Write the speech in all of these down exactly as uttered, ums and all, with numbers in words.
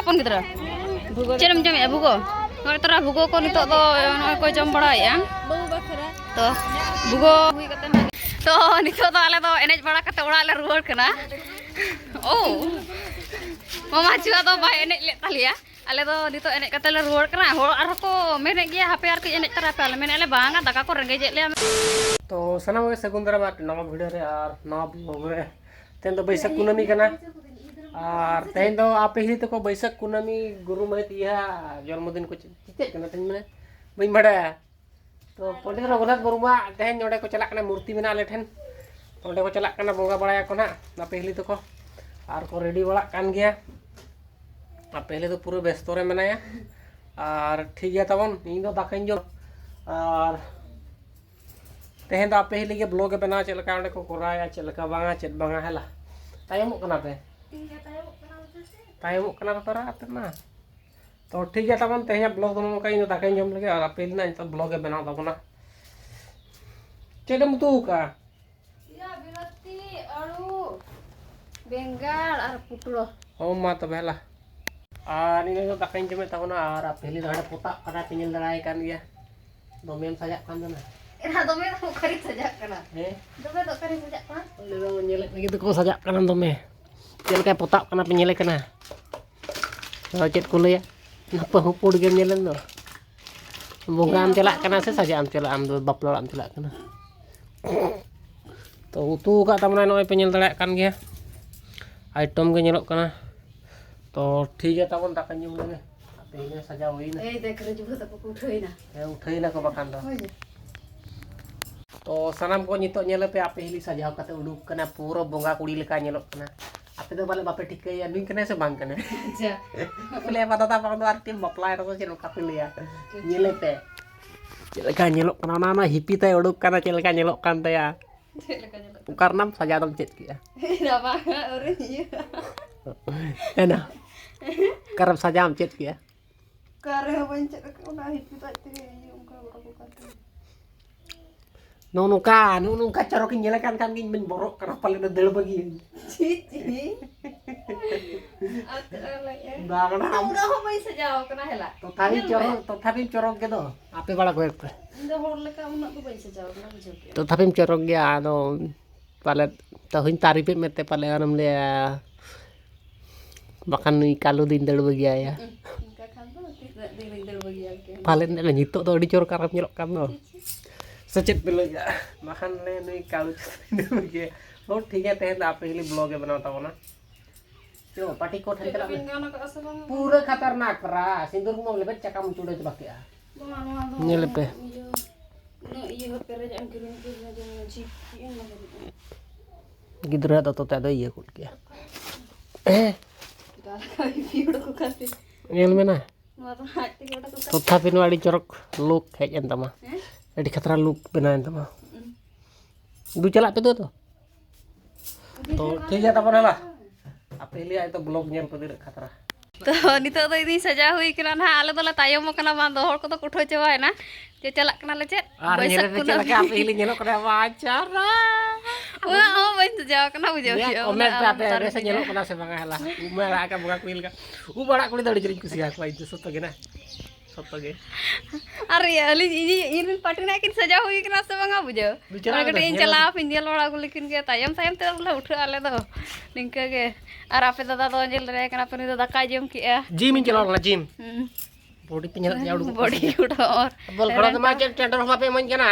ᱦᱚᱯᱚᱱ ᱜᱤᱫᱽᱨᱟᱹ, ᱪᱮᱫ ᱮᱢ ᱡᱚᱢᱮᱜᱼᱟ? ᱵᱷᱩᱜᱳ? ᱱᱚᱜᱼᱚᱭ ᱛᱚᱨᱟ ᱵᱷᱩᱜᱳ ᱠᱚ ᱱᱤᱛᱚᱜ ᱫᱚ ᱱᱚᱜᱼᱚᱭ ᱠᱚ ᱡᱚᱢ ᱵᱟᱲᱟᱭᱮᱜᱼᱟ᱾ ᱛᱚ ᱵᱷᱩᱜᱳ ᱦᱩᱭ ᱠᱟᱛᱮ ᱱᱟᱜ, ᱛᱚ ᱱᱤᱛᱚᱜ ᱫᱚ ᱟᱞᱮ ᱫᱚ ᱮᱱᱮᱡ ᱵᱟᱲᱟ ᱠᱟᱛᱮ ᱚᱲᱟᱜ ᱞᱮ ᱨᱩᱣᱟᱹᱲ ᱠᱟᱱᱟ᱾ ᱳ, ᱢᱟᱢᱟ ᱪᱷᱩᱣᱟ ᱫᱚ ᱵᱟᱭ ᱮᱱᱮᱡ ᱞᱮᱫ ᱛᱟᱞᱮᱭᱟ᱾ ᱟᱞᱮ ᱫᱚ ᱱᱤᱛᱚᱜ ᱮᱱᱮᱡ ᱠᱟᱛᱮ ᱞᱮ ᱨᱩᱣᱟᱹᱲ ᱠᱟᱱᱟ᱾ ᱦᱚᱲ ᱟᱨᱦᱚᱸ ᱠᱚ ᱢᱮᱱᱮᱫ ᱜᱮᱭᱟ, "ᱦᱟᱯᱮ ᱟᱨ ᱠᱟᱹᱡ ᱮᱱᱮᱡ ᱛᱟᱨᱟ ᱯᱮ", ᱟᱞᱮ ᱢᱮᱱᱮᱫ ᱞᱮ, "ᱵᱟᱝᱟ, ᱫᱟᱠᱟ ᱠᱚ ᱨᱮᱸᱜᱮᱡᱮᱫ ᱞᱮᱭᱟ᱾" ᱛᱚ ᱥᱟᱱᱟᱢ ᱠᱚᱜᱮ ᱥᱟᱹᱜᱩᱱ ᱫᱟᱨᱟᱢ ᱟᱨ ᱱᱟᱣᱟ video ᱨᱮ ᱟᱨ ᱱᱟᱣᱟ vlog ᱨᱮ᱾ ᱛᱮᱦᱮᱧ ᱫᱚ ᱵᱟᱹᱭᱥᱟᱹᱠᱷ ᱠᱩᱱᱟᱹᱢᱤ ᱠᱟᱱᱟ ᱟᱨ ᱛᱮᱦᱮᱧ ᱫᱚ ᱟᱯᱮ ᱦᱤᱞᱤ ᱛᱟᱠᱚ ᱵᱟᱹᱭᱥᱟᱹᱠᱷ ᱠᱩᱱᱟᱹᱢᱤ ᱜᱩᱨᱩ ᱢᱟᱹᱭ ᱛᱤᱭᱟ ᱡᱚᱱᱢᱚ ᱫᱤᱱ ᱠᱚ ᱪᱮᱫ, ᱪᱮᱫ ᱠᱟᱱᱟ ᱛᱮᱦᱮᱧ, ᱢᱟᱱᱮ ᱵᱟᱹᱧ ᱵᱟᱲᱟᱭᱟ᱾ ᱛᱚ ᱯᱚᱱᱰᱤᱛ ᱨᱚᱜᱷᱩᱱᱟᱛᱷ ᱢᱩᱨᱢᱩᱣᱟᱜ ᱛᱮᱦᱮᱧ ᱚᱸᱰᱮ ᱠᱚ ᱪᱟᱞᱟᱜ ᱠᱟᱱᱟ, ᱢᱩᱨᱛᱤ ᱢᱮᱱᱟᱜᱼᱟ ᱟᱞᱮ ᱴᱷᱮᱱ, ᱚᱸᱰᱮ ᱠᱚ ᱪᱟᱞᱟᱜ ᱠᱟᱱᱟ ᱵᱚᱸᱜᱟ ᱵᱟᱲᱟᱭᱟᱠᱚ ᱱᱟᱦᱟᱜ ᱟᱯᱮ ᱦᱤᱞᱤ ᱛᱟᱠᱚ, ᱟᱨ ᱠᱚ ready ᱵᱟᱲᱟᱜ ᱠᱟᱱ ᱜᱮᱭᱟ᱾ ᱟᱯᱮ ᱦᱤᱞᱤ ᱫᱚ ᱯᱩᱨᱟᱹ ᱵᱮᱥᱛᱚ ᱨᱮ ᱢᱮᱱᱟᱭᱟ᱾ ᱟᱨ ᱴᱷᱤᱠ ᱜᱮᱭᱟ ᱛᱟᱵᱚᱱ, ᱤᱧ ᱫᱚ ᱫᱟᱠᱟᱧ ᱡᱚᱢ, ᱟᱨ ᱛᱮᱦᱮᱧ ᱫᱚ ᱟᱯᱮ ᱦᱤᱞᱤ ᱜᱮ vlog ᱮ ᱵᱮᱱᱟᱣᱟ, ᱪᱮᱫ ᱞᱮᱠᱟ ᱚᱸᱰᱮ ᱠᱚ ᱠᱚᱨᱟᱣᱟ, ᱪᱮᱫ ᱞᱮᱠᱟ ᱵᱟᱝᱟ, ᱪᱮᱫ ᱵᱟᱝᱟ, ᱦᱮᱞᱟ᱾ ᱛᱟᱭᱚᱢᱚᱜ ᱠᱟᱱᱟ ᱯᱮ? ᱛᱟᱭᱚᱢᱚᱜ ᱠᱟᱱᱟ ᱯᱮ ᱛᱚᱨᱟ ᱟᱯᱮ ᱢᱟ᱾ ᱛᱚ ᱴᱷᱤᱠ ᱜᱮᱭᱟ ᱛᱟᱵᱚᱱ, ᱛᱮᱦᱮᱧᱟᱜ vlog ᱫᱚ ᱱᱚᱝᱠᱟ, ᱤᱧ ᱫᱚ ᱫᱟᱠᱟᱧ ᱡᱚᱢ ᱞᱮᱜᱮ ᱟᱨ ᱟᱯᱮ ᱦᱤᱞᱤ ᱱᱟᱜ ᱱᱤᱛᱚᱜ vlog ᱮ ᱵᱮᱱᱟᱣ ᱛᱟᱵᱚᱱᱟ᱾ ᱪᱮᱫ ᱮᱢ ᱩᱛᱩ ᱟᱠᱟᱜᱼᱟ? ᱤᱭᱟᱹ, ᱵᱤᱞᱟᱹᱛᱤ, ᱟᱹᱲᱩ, ᱵᱮᱸᱜᱟᱲ ᱟᱨ ᱯᱩᱴᱨᱚ᱾ ᱦᱚᱸ, ᱢᱟ ᱛᱚᱵᱮ ᱦᱮᱞᱟ᱾ ᱟᱨ ᱤᱧ ᱫᱚ ᱫᱟᱠᱟᱧ ᱡᱚᱢᱮᱫ ᱛᱟᱵᱚᱱᱟ ᱟᱨ ᱟᱯᱮ ᱦᱤᱞᱤ ᱫᱚ ᱦᱟᱸᱰᱮ ᱯᱚᱛᱟᱜ ᱠᱟᱱᱟ ᱯᱮ ᱧᱮᱞ ᱫᱟᱲᱮᱭᱟᱭ ᱠᱟᱱ ᱜᱮᱭᱟ᱾ ᱫᱚᱢᱮᱢ ᱥᱟᱡᱟᱜ ᱠᱟᱱ ᱫᱚ ᱱᱟ᱾ ᱮᱱᱟ ᱫᱚᱢᱮ ᱫᱚ ᱚᱠᱟᱨᱤᱧ ᱥᱟᱡᱟᱜ ᱠᱟᱱᱟ? ᱦᱮᱸ? ᱫᱚᱢᱮ ᱫᱚ ᱚᱠᱟᱨᱤᱧ ᱥᱟᱡᱟᱜ ᱠᱟᱱᱟ? ᱚᱸᱰᱮ ᱫᱚ ᱧᱮᱞᱮᱫ ᱞᱟᱹᱜᱤᱫ ᱫᱚᱠᱚ ᱥᱟᱡᱟᱜ ᱠᱟᱱᱟ ᱫᱚᱢᱮ᱾ ᱪᱮᱫ ᱞᱮᱠᱟᱭ ᱯᱚᱛᱟᱜ ᱠᱟᱱᱟ ᱯᱮ ᱧᱮᱞᱮ ᱠᱟᱱᱟ? ᱟᱫᱚ ᱪᱮᱫ ᱠᱚ ᱞᱟᱹᱭᱟ? ᱚᱱᱟ ᱵᱟᱹᱦᱩ ᱯᱩᱸᱰ ᱜᱮᱢ ᱧᱮᱞᱮᱱ ᱫᱚ᱾ ᱵᱚᱸᱜᱟᱢ ᱪᱟᱞᱟᱜ ᱠᱟᱱᱟ ᱥᱮ ᱥᱟᱡᱟᱜ ᱮᱢ ᱪᱟᱞᱟᱜᱼᱟ? ᱟᱢ ᱫᱚ ᱵᱟᱯᱞᱟ ᱚᱲᱟᱜ ᱮᱢ ᱪᱟᱞᱟᱜ ᱠᱟᱱᱟ᱾ ᱛᱚ ᱩᱛᱩ ᱟᱠᱟᱫ ᱛᱟᱵᱚᱱᱟᱭ, ᱱᱚᱜᱼᱚᱭ ᱯᱮ ᱧᱮᱞ ᱫᱟᱲᱮᱭᱟᱜ ᱠᱟᱱ ᱜᱮᱭᱟ, item ᱜᱮ ᱧᱮᱞᱚᱜ ᱠᱟᱱᱟ᱾ ᱛᱚ ᱴᱷᱤᱠ ᱜᱮᱭᱟ ᱛᱟᱵᱚᱱ, ᱫᱟᱠᱟ ᱧᱩ ᱞᱮᱜᱮ᱾ ᱟᱯᱮ ᱦᱤᱞᱤ ᱥᱟᱡᱟᱣ ᱦᱩᱭᱱᱟ᱾ ᱮᱭ ᱫᱮᱠ ᱨᱮ, ᱡᱩᱵᱷᱟᱹ ᱛᱟᱠᱚ ᱠᱚ ᱩᱴᱷᱟᱹᱣ ᱮᱱᱟ᱾ ᱦᱮᱸ, ᱩᱴᱷᱟᱹᱣ ᱮᱱᱟ ᱠᱚ ᱵᱟᱠᱷᱟᱱ ᱫᱚ᱾ ᱦᱳᱭ᱾ ᱛᱚ ᱥᱟᱱᱟᱢ ᱠᱚ ᱱᱤᱛᱚᱜ ᱧᱮᱞ ᱯᱮ, ᱟᱯᱮ ᱦᱤᱞᱤ ᱥᱟᱡᱟᱣ ᱠᱟᱛᱮ ᱩᱰᱩᱠ ᱠᱟᱱᱟ, ᱯᱩᱨᱟᱹ ᱵᱚᱸᱜᱟ ᱠᱩᱲᱤ ᱞᱮᱠᱟ ᱧᱮᱞᱚᱜ ᱠᱟᱱᱟ᱾ ᱟᱯᱮ ᱫᱚ ᱯᱟᱞᱮ ᱵᱟᱯᱮ ᱴᱷᱤᱠᱟᱹᱭᱟ ᱱᱩᱭ ᱠᱟᱱᱟᱭ ᱥᱮ ᱵᱟᱝ ᱠᱟᱱᱟᱭ? ᱟᱪᱪᱷᱟ᱾ ᱯᱮ ᱞᱟᱹᱭᱟ, "ᱵᱟ ᱫᱟᱫᱟ, ᱵᱟᱝ ᱫᱚ ᱟᱨ ᱛᱤᱢ ᱵᱟᱯᱞᱟᱭᱮᱱᱟ ᱥᱮ ᱪᱮᱫ, ᱚᱱᱠᱟ ᱯᱮ ᱞᱟᱹᱭᱟ?" ᱧᱮᱞᱮ ᱯᱮ ᱪᱮᱫ ᱞᱮᱠᱟ ᱧᱮᱞᱚᱜ ᱠᱟᱱᱟ, ᱚᱱᱟ, ᱚᱱᱟ ᱦᱤᱯᱤ ᱛᱟᱭ ᱩᱰᱩᱠ ᱠᱟᱱᱟ, ᱪᱮᱫ ᱞᱮᱠᱟ ᱧᱮᱞᱚᱜ ᱠᱟᱱ ᱛᱟᱭᱟ᱾ ᱪᱮᱫ ᱞᱮᱠᱟ ᱧᱮᱞᱚᱜ ᱠᱟᱱᱟ? ᱚᱠᱟ ᱨᱮᱱᱟᱢ ᱥᱟᱡᱟᱣ ᱫᱚᱢ ᱪᱮᱫ ᱠᱮᱜᱼᱟ? ᱨᱟᱵᱟᱝ ᱟᱹᱣᱨᱤ ᱤᱭᱟᱹ᱾ ᱦᱮᱸ ᱱᱟ? ᱚᱠᱟᱨᱮᱢ ᱥᱟᱡᱟᱣ ᱮᱢ ᱪᱮᱫ ᱠᱮᱜᱼᱟ? ᱚᱠᱟ ᱨᱮᱦᱚᱸ ᱵᱟᱹᱧ ᱪᱮᱫ ᱟᱠᱟᱫᱟ, ᱚᱱᱟ ᱦᱤᱯᱤ ᱫᱚ ᱟᱡ ᱛᱮᱜᱮ ᱤᱭᱟᱹ ᱚᱱᱠᱟ ᱩᱰᱩᱠ ᱟᱠᱟᱱ ᱛᱤᱧᱟ᱾ ᱱᱚᱜᱼᱚ ᱱᱚᱝᱠᱟ, ᱱᱚᱜᱼᱚ ᱱᱚᱝᱠᱟ ᱪᱚᱨᱚᱠ ᱤᱧ ᱧᱮᱞᱮ ᱠᱟᱱ ᱠᱷᱟᱱ ᱜᱮ ᱤᱧ ᱢᱟᱧ ᱵᱚᱨᱚᱜ ᱠᱟᱱᱟ, ᱯᱟᱞᱮ ᱫᱟᱹᱲ ᱵᱟᱹᱜᱤᱭᱟᱹᱧ᱾ ᱪᱷᱤ, ᱪᱷᱤ᱾ ᱟᱨ ᱛᱚ ᱟᱨ ᱞᱟᱹᱭ ᱮ᱾ ᱵᱟᱝ, ᱚᱱᱟ ᱟᱢ ᱩᱱᱟᱹᱜ ᱦᱚᱸ ᱵᱟᱹᱧ ᱥᱟᱡᱟᱣ ᱠᱟᱱᱟ, ᱦᱮᱞᱟ᱾ ᱛᱚᱛᱷᱟᱯᱤᱢ ᱧᱮᱞ ᱢᱮ᱾ ᱪᱚᱨᱚᱠ, ᱛᱚᱛᱷᱟᱯᱤᱢ ᱪᱚᱨᱚᱠ ᱜᱮᱫᱚ᱾ ᱟᱯᱮ ᱵᱟᱲᱟ ᱠᱚ ᱮᱠ ᱯᱮ᱾ ᱤᱧ ᱫᱚ ᱦᱚᱲ ᱞᱮᱠᱟ ᱩᱱᱟᱹᱜ ᱫᱚ ᱵᱟᱹᱧ ᱥᱟᱡᱟᱣ ᱠᱟᱱᱟ, ᱵᱩᱡᱷᱟᱹᱣ ᱠᱮᱜᱼᱟᱢ᱾ ᱛᱚᱛᱷᱟᱯᱤᱢ ᱪᱚᱨᱚᱠ ᱜᱮᱭᱟ, ᱟᱫᱚ ᱯᱟᱞᱮᱫ ᱛᱟᱹᱦᱩᱧ ᱛᱟᱹᱨᱤᱯᱮᱫ ᱢᱮᱛᱮ ᱯᱟᱞᱮ ᱟᱨᱮᱢ ᱞᱟᱹᱭᱟ, ᱵᱟᱠᱷᱟᱱ ᱱᱩᱭ ᱠᱟᱞᱩ ᱫᱚᱧ ᱫᱟᱹᱲ ᱵᱟᱹᱜᱤᱭᱟᱭᱟ᱾ ᱦᱩᱸ, ᱚᱱᱠᱟ ᱠᱷᱟᱱ ᱫᱚ ᱛᱤᱱᱟᱹᱜ ᱫᱤᱱ ᱤᱧ ᱫᱟᱹᱲ ᱵᱟᱹᱜᱤᱭᱟ ᱠᱤᱱ᱾ ᱯᱟᱞᱮᱫ ᱱᱤᱛᱚᱜ ᱫᱚ ᱟᱹᱰᱤ ᱪᱚᱨᱚᱠ ᱟᱨᱟᱢ ᱧᱮᱞᱚᱜ ᱠᱟᱱ ᱫᱚ᱾ ᱪᱷᱤ, ᱪᱷᱤ᱾ ᱥᱮ ᱪᱮᱫ ᱯᱮ ᱞᱟᱹᱭᱟ? ᱵᱟᱠᱷᱟᱱ ᱞᱮ ᱱᱩᱭ ᱠᱟᱞᱩ ᱪᱚᱨᱚᱠ ᱫᱟᱹᱲ ᱵᱟᱹᱜᱤᱭᱟ᱾ ᱦᱚᱸ, ᱴᱷᱤᱠ ᱜᱮᱭᱟ, ᱛᱮᱦᱮᱧ ᱫᱚ ᱟᱯᱮ ᱜᱮᱞᱤᱧ vlog ᱮ ᱵᱮᱱᱟᱣ ᱛᱟᱵᱚᱱᱟ᱾ ᱪᱚ, party ᱠᱚ ᱴᱷᱮᱱ ᱪᱮᱫ ᱪᱟᱞᱟᱜ ᱢᱮ᱾ ᱵᱤᱱ ᱜᱟᱱ ᱟᱠᱟᱫᱼᱟ ᱥᱮ ᱵᱟᱝ? ᱯᱩᱨᱟᱹ ᱠᱷᱟᱛᱟᱨᱱᱟᱠ ᱯᱟᱨᱟ, ᱥᱤᱸᱫᱩᱨ ᱢᱚᱢ ᱞᱮᱵᱮᱫ ᱪᱟᱠᱟᱢ ᱪᱩᱲᱟᱹ ᱪᱟᱵᱟ ᱠᱮᱜᱼᱟ᱾ ᱵᱟᱝᱟ, ᱱᱚᱣᱟ ᱫᱚ ᱧᱮᱞ ᱯᱮ᱾ ᱤᱭᱟᱹ, ᱩᱱᱟᱹᱜ ᱤᱭᱟᱹ ᱯᱮᱨᱮᱡ ᱮᱢ ᱠᱤᱨᱤᱧ ᱠᱮᱫᱟ, ᱡᱮ ᱡᱤᱯ ᱠᱮᱜᱼᱟ, ᱚᱱᱟ ᱫᱷᱟᱹᱵᱤᱡ᱾ ᱜᱤᱫᱽᱨᱟᱹ ᱫᱚ ᱛᱚᱛᱮ ᱫᱚ ᱤᱭᱟᱹ ᱜᱚᱫ ᱠᱮᱜᱼᱟ᱾ ᱦᱮᱸ᱾ ᱫᱟᱞ ᱠᱟᱜ ᱯᱤᱭᱳᱲ ᱠᱚ ᱠᱟᱛᱮ᱾ ᱧᱮᱞ ᱢᱮ ᱱᱟ᱾ ᱱᱚᱣᱟ ᱫᱚ ᱟᱡ ᱛᱮᱜᱮ ᱚᱰᱚᱠ ᱠᱟᱱᱟ᱾ ᱛᱚᱛᱷᱟᱯᱤ ᱱᱚᱣᱟ ᱟᱹᱰᱤ ᱪᱚᱨᱚᱠ look ᱦᱮᱡ ᱮᱱ ᱛᱟᱢᱟ᱾ ᱦᱮᱸ? ᱟᱹᱰᱤ ᱠᱷᱟᱛᱨᱟ look ᱵᱮᱱᱟᱣ ᱮᱱ ᱛᱟᱢᱟ᱾ ᱦᱩᱸ᱾ ᱫᱩ ᱪᱟᱞᱟᱜ ᱯᱮ ᱫᱩ ᱛᱚ᱾ ᱛᱚ, ᱴᱷᱤᱠ ᱜᱮᱭᱟ ᱛᱟᱵᱚᱱ ᱦᱮᱞᱟ᱾ ᱟᱯᱮ ᱞᱟᱹᱭᱟ ᱛᱚ vlog ᱧᱮᱞ ᱯᱮ ᱛᱤᱱᱟᱹᱜ ᱠᱷᱟᱛᱨᱟ᱾ ᱛᱚ, ᱱᱤᱛᱚᱜ ᱫᱚ ᱤᱧ ᱥᱟᱡᱟᱣ ᱦᱩᱭ ᱠᱟᱱᱟ ᱱᱟᱦᱟᱜ᱾ ᱟᱞᱮ ᱫᱚᱞᱮ ᱛᱟᱭᱚᱢ ᱟᱠᱟᱱᱟ, ᱵᱟᱝ ᱫᱚ ᱦᱚᱲ ᱠᱚᱫᱚ ᱠᱚ ᱩᱴᱷᱟᱹᱣ ᱪᱟᱵᱟᱭᱮᱱᱟ᱾ ᱡᱮ ᱪᱟᱞᱟᱜ ᱠᱟᱱᱟᱞᱮ ᱪᱮᱫ? ᱟᱨ ᱵᱟᱹᱭᱥᱟᱹᱠᱷ ᱧᱮᱞ ᱯᱮ ᱪᱮᱫ ᱠᱩᱱᱟᱹᱢᱤ᱾ ᱞᱮᱠᱟ ᱟᱯᱮ ᱦᱤᱞᱤ ᱧᱮᱞᱚᱜ ᱠᱟᱱᱟ, ᱵᱟᱪᱟᱨᱟ᱾ ᱩᱱᱟᱹᱜ ᱦᱚᱸ ᱵᱟᱹᱧ ᱥᱟᱡᱟᱣ ᱠᱟᱱᱟ, ᱵᱩᱡᱷᱟᱹᱣ ᱱᱤᱭᱟᱹ ᱦᱩᱭᱩᱜᱼᱟ, comment ᱨᱮ ᱩᱱᱟᱹᱜ ᱟᱯᱮ ᱟᱢ ᱵᱮᱥ ᱛᱟᱨ ᱧᱮᱞᱚᱜ ᱠᱟᱱᱟ ᱥᱮ ᱵᱟᱝᱟ ᱦᱮᱞᱟ? ᱩᱢ ᱟᱲᱟᱜ ᱟᱠᱟᱫ ᱵᱚᱸᱜᱟ ᱠᱩᱲᱤ ᱞᱮᱠᱟ᱾ ᱩᱢ ᱟᱲᱟᱜ ᱠᱩᱲᱤ ᱫᱚ ᱟᱹᱰᱤ ᱡᱳᱨᱤᱧ ᱠᱩᱥᱤᱭᱟᱠᱚᱣᱟ ᱤᱧ ᱫᱚ, ᱥᱚᱛᱚ ᱜᱮ ᱱᱟ᱾ ᱥᱚᱛᱚ ᱜᱮ᱾ ᱟᱨ ᱤᱭᱟᱹ, ᱟᱹᱞᱤᱧ, ᱤᱧ, ᱤᱧ ᱨᱮᱱ party ᱱᱟᱜ ᱠᱤᱱ ᱥᱟᱡᱟᱣ ᱦᱩᱭ ᱠᱟᱱᱟ ᱥᱮ ᱵᱟᱝᱟ ᱵᱩᱡᱷᱟᱹᱣ? ᱵᱤᱪᱟᱹᱨ ᱚᱱᱟ ᱟᱞᱮ ᱫᱚ ᱠᱟᱹᱴᱤᱡ ᱤᱧ ᱧᱮᱞ ᱪᱟᱞᱟᱣ ᱯᱮ ᱧᱮᱞ ᱵᱟᱲᱟ ᱟᱹᱜᱩ ᱞᱮᱠᱤᱱ ᱜᱮ, ᱛᱟᱭᱚᱢ ᱛᱟᱭᱚᱢ ᱛᱮ ᱵᱚᱞᱮ ᱩᱴᱷᱟᱹᱜ ᱟᱞᱮ ᱫᱚ ᱱᱤᱝᱠᱟᱹ ᱜᱮ᱾ ᱟᱨ ᱟᱯᱮ ᱫᱟᱫᱟ ᱫᱚ ᱧᱮᱞ ᱫᱟᱲᱮᱭᱟᱭ ᱠᱟᱱᱟ ᱯᱮ, ᱩᱱᱤ ᱫᱚ ᱫᱟᱠᱟᱭ ᱡᱚᱢ ᱠᱮᱜᱼᱟ᱾ Gym ᱤᱧ ᱪᱟᱞᱟᱣ ᱞᱮᱱᱟ, gym᱾ ᱦᱩᱸ᱾ Body ᱯᱮ ᱧᱮᱞᱮᱫ ᱛᱤᱧᱟ, ᱩᱰᱩᱠᱚᱜ ᱠᱟᱱ body ᱛᱤᱧᱟ᱾ ᱩᱰᱩᱠᱚᱜ ᱟᱨ ᱵᱚᱞ ᱠᱷᱮᱞᱳ ᱨᱮᱱ ᱛᱮᱢᱟ ᱫᱚ ᱪᱮᱫ ᱴᱮᱱᱰᱟᱨ ᱦᱚᱸ ᱵᱟᱯᱮ ᱤᱢᱟᱹᱧ ᱠᱟᱱᱟ᱾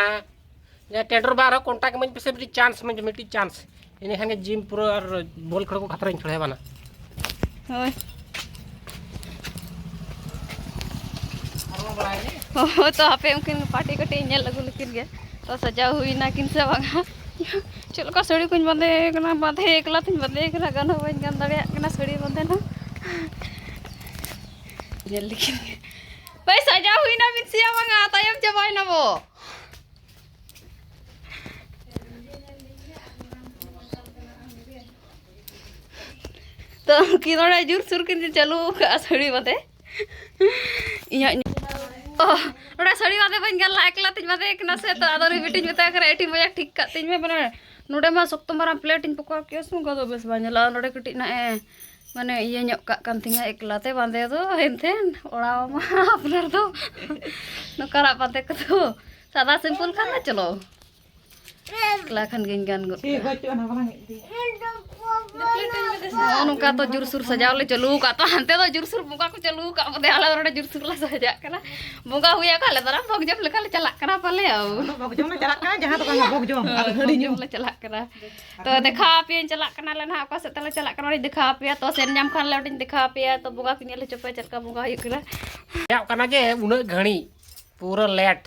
ᱡᱟᱦᱟᱸᱭ ᱴᱮᱱᱰᱚᱨ ᱵᱟ ᱟᱨᱦᱚᱸ contact ᱤᱢᱟᱹᱧ ᱯᱮᱥᱮ, ᱢᱤᱫᱴᱤᱡ chance ᱤᱢᱟᱹᱧ ᱯᱮ, ᱢᱤᱫᱴᱤᱡ chance᱾ ᱤᱱᱟᱹ ᱠᱷᱟᱱ ᱜᱮ gym ᱯᱩᱨᱟᱹ ᱟᱨ ᱵᱚᱞ ᱠᱷᱮᱞ ᱠᱚ ᱠᱷᱟᱛᱨᱟᱧ ᱠᱷᱮᱞᱟᱭᱟ ᱵᱟᱱᱟ᱾ ᱦᱳᱭ᱾ ᱦᱳᱭ, ᱛᱚ ᱦᱟᱯᱮ ᱩᱱᱠᱤᱱ party ᱠᱟᱹᱴᱤᱡ ᱧᱮᱞ ᱟᱹᱜᱩ ᱞᱮᱠᱤᱱ ᱜᱮ᱾ ᱛᱚ ᱥᱟᱡᱟᱣ ᱦᱩᱭᱱᱟ ᱠᱤᱱ ᱥᱮ ᱵᱟᱝᱟ? ᱪᱮᱫ ᱞᱮᱠᱟ ᱥᱟᱹᱲᱤ ᱠᱚᱧ ᱵᱟᱸᱫᱮ ᱠᱟᱱᱟ, ᱵᱟᱸᱫᱮ ᱮᱠᱞᱟ ᱛᱤᱧ ᱵᱟᱸᱫᱮ ᱠᱟᱱᱟ, ᱜᱟᱱ ᱦᱚᱸ ᱵᱟᱹᱧ ᱜᱟᱱ ᱫᱟᱲᱮᱭᱟᱜ ᱠᱟᱱᱟ ᱥᱟᱹᱲᱤ ᱵᱟᱸᱫᱮ ᱦᱚᱸ᱾ ᱧᱮᱞ ᱞᱮᱠᱤᱱ ᱜᱮ᱾ ᱵᱷᱟᱹᱭ, ᱥᱟᱡᱟᱣ ᱦᱩᱭᱱᱟ ᱵᱤᱱ ᱥᱮ ᱵᱟᱝᱟ? ᱛᱟᱭᱚᱢ ᱪᱟᱵᱟᱭᱱᱟ ᱵᱚ᱾ ᱛᱚ, ᱩᱱᱠᱤᱱ ᱱᱚᱰᱮ ᱡᱳᱨ ᱥᱳᱨ ᱠᱤᱱ ᱪᱟᱹᱞᱩ ᱟᱠᱟᱫᱼᱟ ᱥᱟᱹᱲᱤ ᱵᱟᱸᱫᱮ᱾ ᱤᱧᱟᱹᱜ ᱧᱩᱛᱩᱢ ᱚ, ᱱᱚᱰᱮ ᱥᱟᱹᱲᱤ ᱵᱟᱸᱫᱮ ᱵᱟᱹᱧ ᱜᱟᱱ ᱞᱮᱫᱟ, ᱮᱠᱞᱟ ᱛᱤᱧ ᱵᱟᱸᱫᱮ ᱠᱟᱱᱟ ᱥᱮ, ᱛᱚ ᱟᱫᱚ ᱩᱱᱤ ᱵᱤᱴᱤᱧ ᱢᱮᱛᱟᱭ ᱠᱟᱱᱟ, "ᱮᱴᱤ ᱢᱚᱡᱟ ᱴᱷᱤᱠ ᱠᱟᱜ ᱛᱤᱧ ᱢᱮ, ᱢᱟᱱᱮ ᱱᱚᱰᱮ ᱢᱟ ᱥᱚᱠᱛᱚ ᱢᱟᱨᱟᱝ ᱯᱞᱮᱴ ᱤᱧ ᱯᱚᱠᱟᱣ ᱠᱮᱜᱼᱟ ᱥᱮ, ᱚᱱᱠᱟ ᱫᱚ ᱵᱮᱥ ᱵᱟᱭ ᱧᱮᱞᱚᱜᱼᱟ, ᱱᱚᱰᱮ ᱠᱟᱹᱴᱤᱡ ᱱᱟᱜ ᱮ ᱢᱟᱱᱮ ᱤᱭᱟᱹ ᱧᱚᱜ ᱠᱟᱜ ᱠᱟᱱ ᱛᱤᱧᱟ ᱮᱠᱞᱟ ᱛᱮ ᱵᱟᱸᱫᱮ ᱫᱚ, ᱮᱱᱛᱮ ᱚᱲᱟᱣ ᱢᱟ ᱟᱯᱱᱟᱨ ᱫᱚ ᱱᱚᱝᱠᱟᱱᱟᱜ ᱵᱟᱸᱫᱮ ᱠᱚᱫᱚ ᱥᱟᱫᱟ ᱥᱤᱢᱯᱚᱞ ᱠᱷᱟᱱ ᱫᱚ ᱪᱚᱞᱚ, ᱮᱠᱞᱟ ᱠᱷᱟᱱ ᱜᱤᱧ ᱜᱟᱱ ᱜᱚᱫ ᱠᱟᱜᱼᱟ᱾ ᱱᱚᱜᱼᱚ ᱱᱚᱝᱠᱟ ᱛᱚ ᱡᱩᱨᱥᱩᱨ ᱥᱟᱡᱟᱣ ᱞᱮ ᱪᱟᱹᱞᱩ ᱟᱠᱟᱫ, ᱛᱚ ᱦᱟᱱᱛᱮ ᱫᱚ ᱡᱩᱨᱥᱩᱨ ᱵᱚᱸᱜᱟ ᱠᱚ ᱪᱟᱹᱞᱩ ᱟᱠᱟᱫ ᱵᱚᱫᱮ, ᱟᱞᱮ ᱫᱚ ᱱᱚᱰᱮ ᱡᱩᱨᱥᱩᱨ ᱞᱮ ᱥᱟᱡᱟᱜ ᱠᱟᱱᱟ᱾ ᱵᱚᱸᱜᱟ ᱦᱩᱭ ᱟᱠᱟᱱ ᱟᱞᱮ ᱫᱚ ᱵᱷᱚᱜᱽ ᱡᱚᱢ ᱞᱮᱠᱟ ᱞᱮ ᱪᱟᱞᱟᱜ ᱠᱟᱱᱟ ᱯᱟᱞᱮ᱾ ᱟᱫᱚ ᱵᱷᱚᱜᱽ ᱡᱚᱢ ᱞᱮ ᱪᱟᱞᱟᱜ ᱠᱟᱱᱟ, ᱡᱟᱦᱟᱸ ᱫᱚ ᱵᱟᱝᱟ ᱵᱷᱚᱜᱽ ᱡᱚᱢ, ᱟᱫᱚ ᱦᱟᱺᱰᱤ ᱧᱩ᱾ ᱵᱷᱚᱜᱽ ᱡᱚᱢ ᱞᱮ ᱪᱟᱞᱟᱜ ᱠᱟᱱᱟ᱾ ᱛᱚ ᱫᱮᱠᱷᱟᱣ ᱟᱯᱮᱭᱟᱹᱧ ᱪᱟᱞᱟᱜ ᱠᱟᱱᱟᱞᱮ ᱱᱟᱦᱟᱜ, ᱚᱠᱟ ᱥᱮᱫ ᱛᱮᱞᱮ ᱪᱟᱞᱟᱜ ᱠᱟᱱᱟ, ᱚᱸᱰᱮᱧ ᱫᱮᱠᱷᱟᱣ ᱟᱯᱮᱭᱟ᱾ ᱛᱚ ᱥᱮᱱ ᱧᱟᱢ ᱠᱷᱟᱱ ᱞᱮ ᱚᱸᱰᱮᱧ ᱫᱮᱠᱷᱟᱣ ᱟᱯᱮᱭᱟ᱾ ᱛᱚ ᱵᱚᱸᱜᱟ ᱠᱚ ᱧᱮᱞ ᱦᱚᱪᱚ ᱯᱮ ᱪᱮᱫ ᱞᱮᱠᱟ ᱵᱚᱸᱜᱟ ᱦᱩᱭᱩᱜ ᱠᱟᱱᱟ᱾ ᱪᱟᱞᱟᱜ ᱠᱟᱱᱟ ᱡᱮ ᱩᱱᱟᱹᱜ ᱜᱷᱟᱹᱲᱤᱡ, ᱯᱩᱨᱟᱹ ᱞᱮᱴ,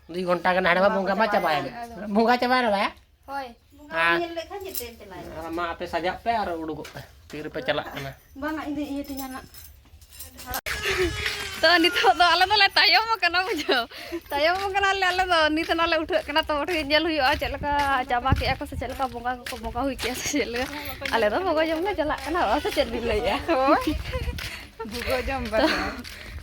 ᱫᱩᱭ ᱜᱷᱚᱱᱴᱟ ᱜᱟᱱ ᱦᱟᱸᱰᱮ ᱢᱟ ᱵᱚᱸᱜᱟ ᱢᱟ ᱪᱟᱵᱟᱭᱮᱱ᱾ ᱵᱚᱸᱜᱟ ᱪᱟᱵᱟᱭᱮᱱᱟ ᱵᱟᱭᱟ? ᱦᱳᱭ᱾ ᱵᱚᱸᱜᱟ ᱦᱮᱸ᱾ ᱧᱮᱞ ᱞᱮᱠᱷᱟᱱ ᱡᱮᱛᱮᱢ ᱪᱟᱞᱟᱜᱼᱟ᱾ ᱟᱨ ᱢᱟ ᱟᱯᱮ ᱥᱟᱡᱟᱜ ᱯᱮ ᱟᱨ ᱩᱰᱩᱠᱚᱜ ᱯᱮ, ᱛᱤ ᱨᱮᱯᱮ ᱪᱟᱞᱟᱜ ᱠᱟᱱᱟ᱾ ᱵᱟᱝᱟ, ᱤᱧ ᱫᱚ ᱤᱭᱟᱹ ᱛᱤᱧᱟ ᱱᱟᱜ᱾ ᱛᱚ ᱱᱤᱛᱚᱜ ᱫᱚ ᱟᱞᱮ ᱫᱚᱞᱮ ᱛᱟᱭᱚᱢ ᱟᱠᱟᱱᱟ, ᱵᱩᱡᱷᱟᱹᱣ᱾ ᱛᱟᱭᱚᱢ ᱟᱠᱟᱱᱟᱞᱮ ᱟᱞᱮ ᱫᱚ᱾ ᱱᱤᱛ ᱱᱟᱜ ᱞᱮ ᱩᱴᱷᱟᱹᱜ ᱠᱟᱱᱟ, ᱛᱚ ᱩᱴᱷᱟᱹ ᱧᱮᱞ ᱦᱩᱭᱩᱜᱼᱟ ᱪᱮᱫ ᱞᱮᱠᱟ ᱪᱟᱵᱟ ᱠᱮᱜᱼᱟ ᱠᱚ ᱥᱮ ᱪᱮᱫ ᱞᱮᱠᱟ ᱵᱚᱸᱜᱟ ᱠᱚᱠᱚ ᱵᱚᱸᱜᱟ ᱦᱩᱭ ᱠᱮᱜᱼᱟ ᱥᱮ ᱪᱮᱫ ᱞᱮᱠᱟ᱾ ᱟᱞᱮ ᱫᱚ ᱵᱷᱚᱜᱚ ᱡᱚᱢ ᱞᱮ ᱪᱟᱞᱟᱜ ᱠᱟᱱᱟ, ᱚ ᱥᱮ ᱪᱮᱫ ᱵᱤᱱ ᱞᱟᱹᱭᱮᱜᱼᱟ? ᱦᱳᱭ᱾ ᱵᱷᱚᱜᱚ ᱡᱚᱢ ᱵᱟᱠᱷᱨᱟ᱾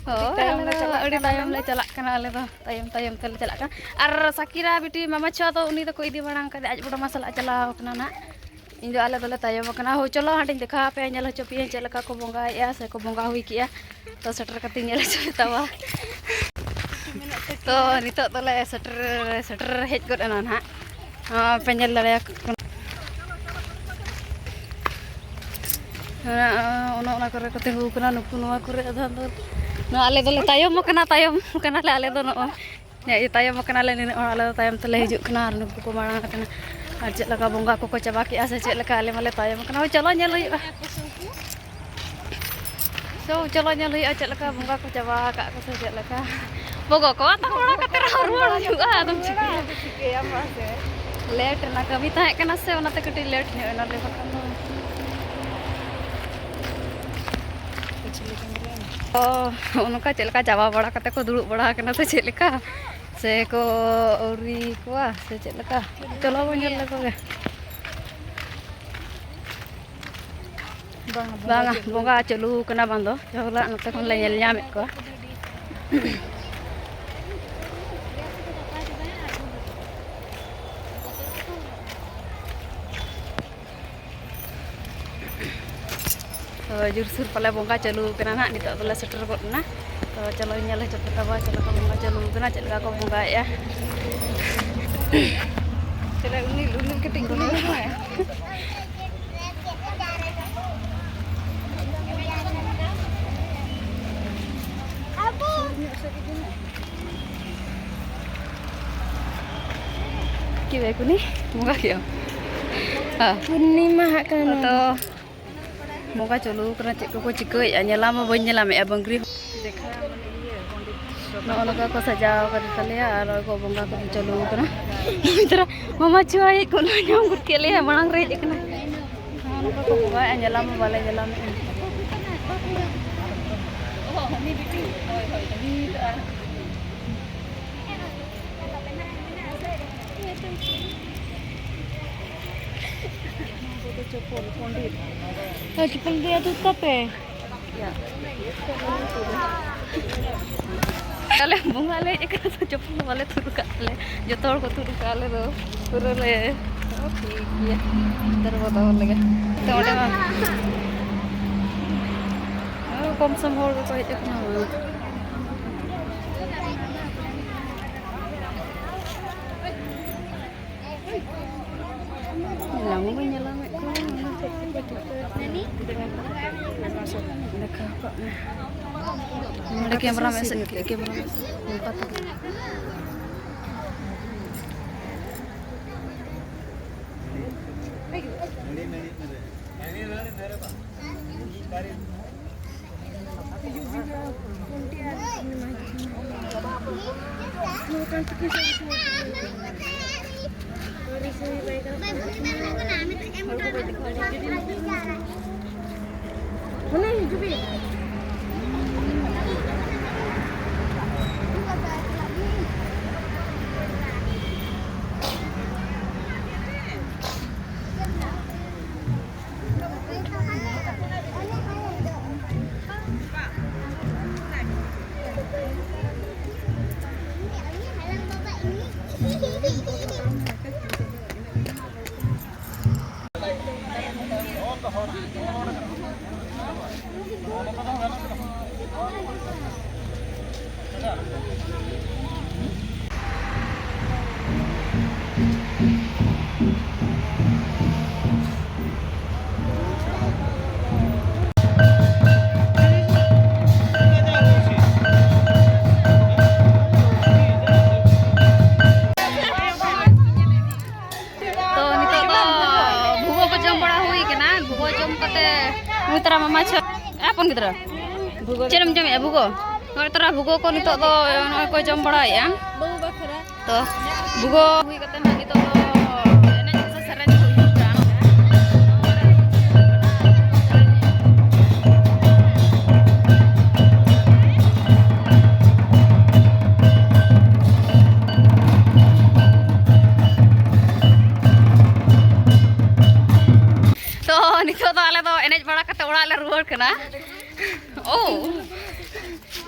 ᱦᱳᱭ, ᱟᱹᱰᱤ ᱛᱟᱭᱚᱢ ᱟᱞᱮ ᱞᱮ ᱫᱚ ᱪᱟᱞᱟᱜ ᱟᱹᱰᱤ ᱠᱟᱱᱟ ᱛᱟᱭᱚᱢ ᱟᱞᱮ ᱞᱮ ᱫᱚ᱾ ᱪᱟᱞᱟᱜ ᱠᱟᱱᱟ ᱟᱞᱮ ᱫᱚ, ᱛᱟᱭᱚᱢ ᱛᱟᱭᱚᱢ ᱛᱮᱞᱮ ᱪᱟᱞᱟᱜ ᱠᱟᱱᱟ᱾ ᱟᱨ ᱥᱟᱠᱤᱨᱟ ᱵᱤᱴᱤ ᱢᱟᱢᱟ ᱪᱷᱩᱣᱟ ᱫᱚ ᱩᱱᱤ ᱫᱚᱠᱚ ᱤᱫᱤ ᱢᱟᱲᱟᱝ ᱠᱟᱫᱮ, ᱟᱡ ᱵᱚᱰᱟᱢᱟ ᱥᱟᱞᱟᱜ ᱪᱟᱞᱟᱣ ᱠᱟᱱᱟ ᱱᱟᱜ᱾ ᱤᱧ ᱫᱚ ᱟᱞᱮ ᱫᱚᱞᱮ ᱛᱟᱭᱚᱢ ᱟᱠᱟᱱᱟ᱾ ᱦᱳᱭ, ᱪᱚᱞᱚ ᱦᱟᱸᱰᱮᱧ ᱫᱮᱠᱷᱟᱣ ᱟᱯᱮᱭᱟ, ᱧᱮᱞ ᱦᱚᱪᱚ ᱯᱮᱭᱟᱹᱧ ᱪᱮᱫ ᱞᱮᱠᱟ ᱠᱚ ᱵᱚᱸᱜᱟᱭᱮᱜᱼᱟ ᱥᱮ ᱠᱚ ᱵᱚᱸᱜᱟ ᱦᱩᱭ ᱠᱮᱜᱼᱟ᱾ ᱛᱚ ᱥᱮᱴᱮᱨ ᱠᱟᱛᱮᱧ ᱧᱮᱞ ᱦᱚᱪᱚ ᱯᱮ ᱛᱟᱵᱚᱱᱟ᱾ ᱛᱚ ᱱᱤᱛᱚᱜ ᱫᱚᱞᱮ ᱥᱮᱴᱮᱨ, ᱥᱮᱴᱮᱨ ᱦᱮᱡ ᱜᱚᱫ ᱮᱱᱟ ᱱᱟᱦᱟᱜ᱾ ᱦᱚᱸ, ᱯᱮ ᱧᱮᱞ ᱫᱟᱲᱮᱭᱟᱠᱚ ᱠᱟᱱᱟ᱾ ᱦᱮᱸ, ᱚᱱᱮ ᱚᱱᱟ ᱠᱚᱨᱮ ᱠᱚ ᱛᱤᱸᱜᱩ ᱠᱟᱱᱟ ᱱᱩᱠᱩ, ᱱᱚᱣᱟ ᱠᱚᱨᱮ᱾ ᱟᱫᱚ, ᱟᱫᱚ ᱱᱚᱣᱟ ᱟᱞᱮ ᱫᱚᱞᱮ ᱛᱟᱭᱚᱢ ᱟᱠᱟᱱᱟ, ᱛᱟᱭᱚᱢ ᱟᱠᱟᱱᱟᱞᱮ ᱟᱞᱮ ᱫᱚ ᱱᱚᱜᱼᱚᱭ᱾ ᱦᱮᱸ, ᱛᱟᱭᱚᱢ ᱟᱠᱟᱱᱟᱞᱮ ᱱᱤᱱᱟᱹᱜ ᱦᱚᱲ, ᱟᱞᱮ ᱫᱚ ᱛᱟᱭᱚᱢ ᱛᱮᱞᱮ ᱦᱤᱡᱩᱜ ᱠᱟᱱᱟ ᱟᱨ ᱱᱩᱠᱩ ᱠᱚ ᱢᱟᱲᱟᱝ ᱟᱠᱟᱱᱟ᱾ ᱟᱨ ᱪᱮᱫ ᱞᱮᱠᱟ ᱵᱚᱸᱜᱟ ᱠᱚᱠᱚ ᱪᱟᱵᱟ ᱠᱮᱜᱼᱟ ᱥᱮ ᱪᱮᱫ ᱞᱮᱠᱟ, ᱟᱞᱮ ᱢᱟᱞᱮ ᱛᱟᱭᱚᱢ ᱟᱠᱟᱱᱟ᱾ ᱦᱳᱭ, ᱪᱚᱞᱚ ᱧᱮᱞ ᱦᱩᱭᱩᱜᱼᱟ᱾ ᱪᱚ, ᱪᱚᱞᱚ ᱧᱮᱞ ᱦᱩᱭᱩᱜᱼᱟ ᱪᱮᱫ ᱞᱮᱠᱟ ᱵᱚᱸᱜᱟ ᱠᱚ ᱪᱟᱵᱟ ᱟᱠᱟᱫ ᱠᱚ ᱥᱮ ᱪᱮᱫ ᱞᱮᱠᱟ᱾ ᱵᱚᱜᱚ ᱠᱚ ᱛᱟᱠᱚ ᱚᱲᱟᱜ ᱠᱟᱛᱮ ᱨᱮᱦᱚᱸ ᱨᱩᱣᱟᱹᱲ ᱦᱩᱭᱩᱜᱼᱟ, ᱟᱫᱚᱢ ᱪᱤᱠᱟᱹᱭᱟ? ᱪᱤᱠᱟᱹᱭᱟᱢ ᱢᱟᱥᱮ? ᱞᱮᱴ ᱨᱮᱱᱟᱜ ᱠᱟᱹᱢᱤ ᱛᱟᱦᱮᱸ ᱠᱟᱱᱟ ᱥᱮ, ᱚᱱᱟᱛᱮ ᱠᱟᱹᱴᱤᱡ ᱞᱮᱴ ᱧᱚᱜ ᱮᱱᱟᱞᱮ, ᱵᱟᱠᱷᱟᱱ ᱫᱚ᱾ ᱚ, ᱱᱚᱜᱼᱚ ᱱᱚᱝᱠᱟ ᱪᱮᱫ ᱞᱮᱠᱟ ᱪᱟᱵᱟ ᱵᱟᱲᱟ ᱠᱟᱛᱮ ᱠᱚ ᱫᱩᱲᱩᱵ ᱵᱟᱲᱟ ᱟᱠᱟᱱᱟ ᱥᱮ ᱪᱮᱫ ᱞᱮᱠᱟ? ᱥᱮ ᱠᱚ ᱟᱹᱣᱨᱤ ᱠᱚᱣᱟ ᱥᱮ ᱪᱮᱫ ᱞᱮᱠᱟ? ᱪᱚᱞᱚ ᱵᱚᱱ ᱧᱮᱞ ᱞᱮᱠᱚ ᱜᱮ᱾ ᱵᱟᱝᱟ, ᱵᱚᱸᱜᱟ ᱵᱟᱝᱟ, ᱪᱟᱹᱞᱩ ᱵᱚᱸᱜᱟ ᱪᱟᱹᱞᱩ ᱠᱟᱱᱟ ᱵᱟᱝ ᱫᱚ, ᱡᱚᱦᱚᱜ ᱱᱚᱛᱮ ᱠᱷᱚᱱ ᱞᱮ ᱧᱮᱞ ᱧᱟᱢᱮᱫ ᱠᱚᱣᱟ᱾ ᱡᱳᱨᱥᱳᱨ ᱯᱟᱞᱮ ᱵᱚᱸᱜᱟ ᱪᱟᱹᱞᱩ ᱟᱠᱟᱱᱟ ᱱᱟᱦᱟᱜ, ᱱᱤᱛᱚᱜ ᱫᱚᱞᱮ ᱥᱮᱴᱮᱨ ᱜᱚᱫ ᱮᱱᱟ᱾ ᱛᱚ ᱪᱚᱞᱚ ᱧᱮᱞ ᱦᱚᱪᱚ ᱯᱮ ᱛᱟᱵᱚᱱ ᱪᱮᱫ ᱞᱮᱠᱟ ᱵᱚᱸᱜᱟ ᱪᱟᱹᱞᱩ ᱟᱠᱟᱱᱟ, ᱪᱮᱫ ᱞᱮᱠᱟ ᱠᱚ ᱵᱚᱸᱜᱟᱭᱮᱫᱼᱟ᱾ ᱪᱚᱞᱚ ᱩᱱᱤ, ᱩᱱᱤ ᱠᱟᱹᱴᱤᱡ ᱠᱩᱞᱤ ᱧᱚᱜ ᱢᱮ᱾ ᱠᱤ ᱵᱮ ᱠᱩᱱᱤ ᱵᱚᱸᱜᱟ ᱠᱮᱜᱼᱟ᱾ ᱦᱮᱸ᱾ ᱯᱩᱨᱱᱤᱢᱟ ᱦᱟᱸᱜ ᱠᱟᱱᱟ᱾ ᱛᱚ ᱵᱚᱸᱜᱟ ᱪᱟᱹᱞᱩ ᱠᱟᱱᱟ, ᱪᱮᱫ ᱠᱚᱠᱚ ᱪᱤᱠᱟᱹᱭᱮᱫᱼᱟ ᱧᱮᱞᱟ ᱢᱟ ᱵᱟᱹᱧ ᱧᱮᱞᱟ ᱢᱮᱫᱼᱟ ᱵᱟᱹᱝᱜᱽᱨᱤ ᱦᱚᱸ᱾ ᱱᱚᱜᱼᱚ ᱱᱚᱝᱠᱟ ᱠᱚ ᱥᱟᱡᱟᱣ ᱠᱟᱫᱮ ᱛᱟᱞᱮᱭᱟ ᱟᱨ ᱱᱚᱜᱼᱚᱭ ᱠᱚ ᱵᱚᱸᱜᱟ ᱠᱚ ᱪᱟᱹᱞᱩ ᱠᱟᱱᱟ᱾ ᱢᱟᱢᱟ ᱪᱷᱩᱣᱟᱹ ᱦᱮᱡ ᱠᱚ ᱧᱟᱢ ᱜᱚᱫ ᱠᱮᱫ ᱞᱮᱭᱟ, ᱢᱟᱲᱟᱝ ᱨᱮ ᱦᱮᱡ ᱟᱠᱟᱱᱟ᱾ ᱱᱚᱜᱼᱚ ᱱᱚᱝᱠᱟ ᱠᱚ ᱵᱚᱸᱜᱟᱭᱮᱫᱼᱟ, ᱧᱮᱞᱟ ᱢᱟ ᱵᱟᱞᱮ ᱧᱮᱞᱟ ᱢᱮᱫᱼᱟ᱾ ᱪᱚᱯᱚᱞ ᱫᱮᱭᱟ ᱡᱩᱛᱟ ᱯᱮ᱾ ᱟᱞᱮ ᱵᱚᱸᱜᱟ ᱞᱮ ᱦᱮᱡ ᱟᱠᱟᱱᱟ, ᱪᱚᱯᱚᱞ ᱫᱚ ᱵᱟᱞᱮ ᱛᱩᱫ ᱟᱠᱟᱫ ᱛᱟᱞᱮ, ᱡᱚᱛᱚ ᱦᱚᱲ ᱠᱚ ᱛᱩᱫ ᱟᱠᱟᱫ, ᱟᱞᱮ ᱫᱚ ᱯᱩᱨᱟᱹ ᱞᱮ, ᱚ, ᱴᱷᱤᱠ ᱜᱮᱭᱟ, ᱱᱮᱛᱟᱨ ᱵᱚ ᱫᱚᱦᱚ ᱞᱮᱜᱮ᱾ ᱛᱚ ᱚᱸᱰᱮ ᱢᱟ ᱠᱚᱢ ᱥᱚᱢ ᱦᱚᱲ ᱜᱮᱠᱚ ᱦᱮᱡ ᱟᱠᱟᱱᱟ᱾ ᱧᱮᱞ ᱢᱟ ᱵᱟᱹᱧ ᱧᱮᱞ ᱧᱟᱢᱮᱫ ᱠᱚᱣᱟ, ᱚᱱᱟ ᱪᱮᱫ ᱠᱚᱠᱚ ᱪᱤᱠᱟᱹᱭᱮᱫ ᱠᱟᱱᱟ᱾ ᱫᱮᱠᱷᱟᱣ ᱠᱟᱜ ᱢᱮ᱾ ᱱᱚᱰᱮ ᱠᱮᱢᱨᱟ ᱢᱮ ᱥᱮ, ᱠᱮᱢᱨᱟ ᱢᱮ ᱥᱮ᱾ ᱱᱚᱝᱠᱟ ᱛᱮ᱾ ᱛᱚ, ᱱᱤᱛᱚᱜ ᱫᱚ ᱵᱷᱩᱜᱚ ᱠᱚ ᱡᱚᱢ ᱵᱟᱲᱟ ᱦᱩᱭ ᱠᱟᱱᱟ᱾ ᱵᱷᱩᱜᱚ ᱡᱚᱢ ᱠᱟᱛᱮ ᱱᱩᱭ ᱛᱟᱨᱟ ᱢᱟᱢᱟ ᱪᱷᱚ-, ᱮ ᱦᱚᱯᱚᱱ ᱜᱤᱫᱽᱨᱟᱹ, ᱪᱮᱫ ᱮᱢ ᱡᱚᱢᱮᱜᱼᱟ ᱵᱷᱩᱜᱚ? ᱱᱚᱜᱼᱚᱭ ᱛᱟᱨᱟ ᱵᱷᱩᱜᱚ ᱠᱚ ᱱᱤᱛᱚᱜ ᱫᱚ ᱱᱚᱜᱼᱚᱭ ᱠᱚ ᱡᱚᱢ ᱵᱟᱲᱟᱭᱮᱜᱼᱟ᱾ ᱛᱚ, ᱵᱷᱩᱜᱚ ᱦᱩᱭ ᱠᱟᱛᱮ ᱱᱟᱜ ᱱᱤᱛᱚᱜ ᱫᱚ ᱮᱱᱮᱡ ᱥᱮ ᱥᱮᱨᱮᱧ ᱠᱚ ᱦᱩᱭᱩᱜ ᱠᱟᱱᱟ᱾ ᱛᱚ, ᱱᱤᱛᱚᱜ ᱫᱚ ᱟᱞᱮ ᱫᱚ ᱮᱱᱮᱡ ᱵᱟᱲᱟ ᱠᱟᱛᱮ ᱚᱲᱟᱜ ᱞᱮ ᱨᱩᱣᱟᱹᱲ ᱠᱟᱱᱟ᱾ ᱳ,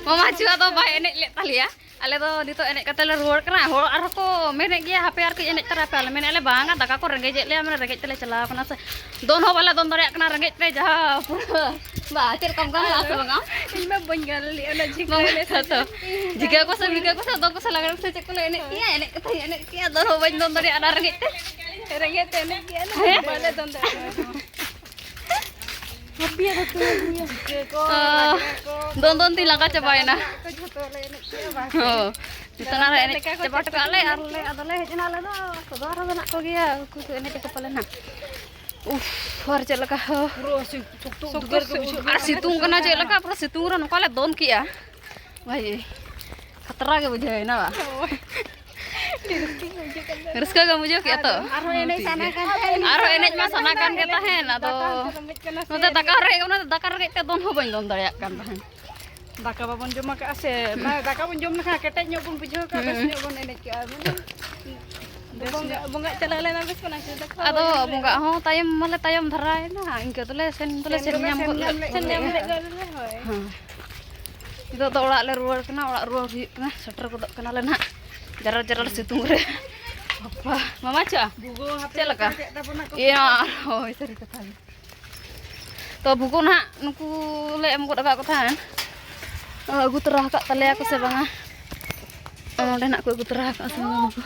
ᱢᱟᱢᱟ ᱪᱷᱩᱣᱟ ᱫᱚ ᱵᱟᱭ ᱮᱱᱮᱡ ᱞᱮᱫ ᱛᱟᱞᱮᱭᱟ᱾ ᱟᱞᱮ ᱫᱚ ᱱᱤᱛᱚᱜ ᱮᱱᱮᱡ ᱠᱟᱛᱮ ᱞᱮ ᱨᱩᱣᱟᱹᱲ ᱠᱟᱱᱟ᱾ ᱦᱚᱲ ᱟᱨᱦᱚᱸ ᱠᱚ ᱢᱮᱱᱮᱫ ᱜᱮᱭᱟ, "ᱦᱟᱯᱮ ᱟᱨ ᱠᱟᱹᱡ ᱮᱱᱮᱡ ᱛᱟᱨᱟ ᱯᱮ ᱟᱞᱮ", ᱢᱮᱱᱮᱫ ᱞᱮ, "ᱵᱟᱝᱟ, ᱫᱟᱠᱟ ᱠᱚ ᱨᱮᱸᱜᱮᱡᱮᱫ ᱞᱮᱭᱟ, ᱢᱟᱱᱮ ᱨᱮᱸᱜᱮᱡ ᱛᱮᱞᱮ ᱪᱟᱞᱟᱣ ᱠᱟᱱᱟ ᱥᱮ᱾" ᱫᱚᱱ ᱦᱚᱸ ᱵᱟᱞᱮ ᱫᱚᱱ ᱫᱟᱲᱮᱭᱟᱜ ᱠᱟᱱᱟ ᱨᱮᱸᱜᱮᱡ ᱛᱮ, ᱡᱟᱦᱟᱸ ᱯᱩᱨᱟᱹ ᱵᱟ, ᱪᱮᱫ ᱞᱮᱠᱟᱢ ᱜᱟᱱ ᱞᱮᱫᱼᱟ ᱥᱮ ᱵᱟᱝᱟ? ᱤᱧ ᱢᱟ ᱵᱟᱹᱧ ᱜᱟᱱ ᱞᱮᱫᱼᱟ ᱚᱱᱟ ᱡᱷᱤᱸᱠᱟᱹ ᱵᱟᱝᱟ ᱮᱱᱮᱡ ᱛᱚ᱾ ᱥᱮ᱾ ᱡᱷᱤᱸᱠᱟᱹ ᱠᱚ ᱥᱮ ᱢᱤᱠᱟᱹ ᱠᱚ ᱥᱮ ᱫᱚᱱ ᱠᱚ ᱥᱮ ᱞᱟᱜᱽᱲᱮ ᱠᱚ ᱥᱮ ᱪᱮᱫ ᱠᱚᱞᱮ ᱮᱱᱮᱡ ᱠᱮᱜᱼᱟ, ᱮᱱᱮᱡ ᱠᱟᱛᱷᱟᱧ ᱮᱱᱮᱡ ᱠᱮᱜᱼᱟ, ᱫᱚᱱ ᱦᱚᱸ ᱵᱟᱹᱧ ᱫᱚᱱ ᱫᱟᱲᱮᱭᱟᱜᱼᱟ ᱚᱱᱟ ᱨᱮᱸᱜᱮᱡ ᱛᱮ᱾ ᱨᱮᱸᱜᱮᱡ ᱛᱮ ᱮᱱᱮᱡ ᱠᱮᱜᱼᱟ ᱞᱮ, ᱦᱮᱸ? ᱵᱟᱞᱮ ᱫᱚᱱ ᱫᱟᱲᱮᱭᱟᱜᱼᱟ᱾ ᱡᱷᱤᱸᱠᱟᱹ ᱠᱚ, ᱟᱸ, ᱞᱟᱜᱽᱲᱮ ᱠᱚ, ᱫᱚᱱ ᱫᱚᱱ ᱛᱤᱧ ᱞᱟᱸᱜᱟ ᱪᱟᱵᱟᱭᱮᱱᱟ᱾ ᱠᱚ ᱡᱷᱚᱛᱚ ᱞᱮ ᱮᱱᱮᱡ ᱠᱮᱜᱼᱟ, ᱵᱟᱥ᱾ ᱦᱚᱸ, ᱡᱚᱛᱚᱱᱟᱜ ᱞᱮ ᱮᱱᱮᱡ ᱞᱮᱠᱟ ᱠᱚ ᱪᱟᱵᱟ ᱦᱚᱴᱚ ᱠᱟᱜᱼᱟ ᱞᱮ, ᱟᱨ ᱞᱮ, ᱟᱫᱚ ᱞᱮ ᱦᱮᱡ ᱮᱱᱟ ᱟᱞᱮ ᱫᱚ᱾ ᱠᱚᱫᱚ ᱟᱨᱦᱚᱸ ᱢᱮᱱᱟᱜ ᱠᱚᱜᱮᱭᱟ, ᱩᱱᱠᱩ ᱠᱚ ᱮᱱᱮᱡ ᱟᱠᱚ ᱯᱟᱞᱮ ᱱᱟᱜ᱾ ᱩᱯᱷ, ᱟᱨ ᱪᱮᱫ ᱞᱮᱠᱟ ᱦᱚᱸ᱾ ᱯᱩᱨᱟᱹ ᱥᱤ-, ᱥᱚᱠᱛᱚ ᱥᱚᱠᱛᱚ ᱩᱫᱽᱜᱟᱹᱨ ᱜᱮ ᱥᱤ-, ᱵᱩᱡᱷᱟᱹᱜ ᱟᱨ ᱠᱟᱱᱟ, ᱥᱤᱛᱩᱝ ᱠᱟᱱᱟ ᱪᱮᱫ ᱞᱮᱠᱟ, ᱯᱩᱨᱟᱹ ᱥᱤᱛᱩᱝ ᱨᱮ ᱱᱚᱝᱠᱟ ᱞᱮ ᱫᱚᱱ ᱠᱮᱜᱼᱟ᱾ ᱵᱷᱟᱭ, ᱠᱷᱟᱛᱨᱟ ᱜᱮ ᱵᱩᱡᱷᱟᱹᱣ ᱮᱱᱟ ᱵᱟ? ᱦᱳᱭ᱾ ᱟᱹᱰᱤ ᱨᱟᱹᱥᱠᱟᱹ ᱜᱮ ᱵᱩᱡᱷᱟᱹᱜ ᱠᱟᱱ ᱛᱟᱦᱮᱸᱫ᱾ ᱨᱟᱹᱥᱠᱟᱹ ᱜᱮᱢ ᱵᱩᱡᱷᱟᱹᱣ ᱠᱮᱜᱼᱟ ᱛᱚ? ᱟᱫᱚ ᱟᱨᱦᱚᱸ ᱮᱱᱮᱡ ᱥᱟᱱᱟ ᱠᱟᱱ ᱛᱟᱦᱮᱸᱫ᱾ ᱟᱨᱦᱚᱸ ᱮᱱᱮᱡ ᱢᱟ ᱥᱟᱱᱟ ᱠᱟᱱ ᱜᱮ ᱛᱟᱦᱮᱸᱫ, ᱟᱫᱚ ᱫᱟᱠᱟ ᱦᱚᱸ ᱨᱮᱸᱜᱮᱡ, ᱚᱱᱟ ᱫᱟᱠᱟ ᱨᱮᱸᱜᱮᱡ ᱛᱮ ᱫᱚᱱ ᱦᱚᱸ ᱵᱟᱹᱧ ᱫᱚᱱ ᱫᱟᱲᱮᱭᱟᱜ ᱠᱟᱱ ᱛᱟᱦᱮᱸᱫ᱾ ᱫᱟᱠᱟ ᱵᱟᱵᱚᱱ ᱡᱚᱢ ᱟᱠᱟᱫᱼᱟ ᱥᱮ, ᱢᱟᱱᱮ ᱫᱟᱠᱟ ᱵᱚᱱ ᱡᱚᱢ ᱞᱮᱠᱷᱟᱱ ᱠᱮᱴᱮᱡ ᱧᱚᱜ ᱵᱚᱱ ᱵᱩᱡᱷᱟᱹᱣ ᱠᱷᱟᱱ ᱵᱮᱥ ᱦᱩᱸ᱾ ᱧᱚᱜ ᱵᱚᱱ ᱮᱱᱮᱡ ᱠᱟᱜᱼᱟ, ᱢᱟᱱᱮ ᱵᱮᱥ ᱵᱚᱸᱜᱟ, ᱧᱚᱜ᱾ ᱵᱚᱸᱜᱟᱜ ᱪᱟᱞᱟᱣ ᱞᱮᱱᱟ ᱵᱮᱥ ᱠᱚ ᱱᱟᱭᱠᱮ ᱛᱟᱠᱚ, ᱟᱫᱚ ᱵᱟᱹᱧ ᱵᱚᱸᱜᱟᱜ ᱞᱟᱹᱭᱟ᱾ ᱦᱚᱸ ᱛᱟᱭᱚᱢ ᱢᱟᱞᱮ ᱛᱟᱭᱚᱢ ᱫᱷᱟᱨᱟᱭᱮᱱᱟ, ᱤᱱᱠᱟᱹ ᱫᱚᱞᱮ ᱥᱮᱱ ᱫᱚᱞᱮ ᱥᱮᱱ ᱥᱮᱱ ᱫᱚᱞᱮ ᱧᱟᱢ ᱥᱮᱱ ᱜᱚᱫ ᱧᱟᱢ ᱞᱮᱫᱼᱟ᱾ ᱞᱮᱫ ᱜᱮᱭᱟ ᱞᱮ, ᱦᱳᱭ᱾ ᱦᱮᱸ᱾ ᱱᱤᱛᱚᱜ ᱫᱚ ᱚᱲᱟᱜ ᱞᱮ ᱨᱩᱣᱟᱹᱲ ᱠᱟᱱᱟ, ᱚᱲᱟᱜ ᱨᱩᱣᱟᱹᱲ ᱦᱩᱭᱩᱜ ᱠᱟᱱᱟ, ᱥᱮᱴᱮᱨ ᱜᱚᱫᱚᱜ ᱠᱟᱱᱟᱞᱮ ᱱᱟᱦᱟᱜ ᱡᱟᱨᱟᱞ ᱡᱟᱨᱟᱞ ᱥᱤᱛᱩᱝ ᱨᱮ᱾ ᱵᱟᱯᱟ, ᱢᱟᱢᱟ ᱪᱟ? ᱵᱷᱩᱜᱳ ᱦᱟᱯᱮ ᱪᱮᱫ ᱞᱮᱠᱟ? ᱚᱠᱟ ᱠᱮᱫ ᱛᱟᱵᱚᱱᱟ ᱠᱚ᱾ ᱤᱭᱟᱹ, ᱦᱳᱭ, ᱥᱟᱹᱨᱤ ᱠᱟᱛᱷᱟ ᱜᱮ᱾ ᱛᱚ ᱵᱷᱩᱜᱚ ᱱᱟᱦᱟᱜ ᱱᱩᱠᱩ ᱞᱮ ᱮᱢ ᱜᱚᱫ ᱟᱠᱟᱫ ᱠᱚ ᱛᱟᱦᱮᱸᱫ᱾ ᱟᱹᱜᱩ ᱛᱚᱨᱟ ᱟᱠᱟᱫ ᱛᱟᱞᱮᱭᱟ ᱠᱚ ᱥᱮ ᱵᱟᱝᱟ? ᱱᱚᱸᱰᱮ ᱱᱟᱜ ᱠᱚ ᱟᱹᱜᱩ ᱛᱚᱨᱟ ᱟᱠᱟᱫ ᱥᱮ ᱵᱟᱝᱟ ᱵᱟᱹᱵᱩ?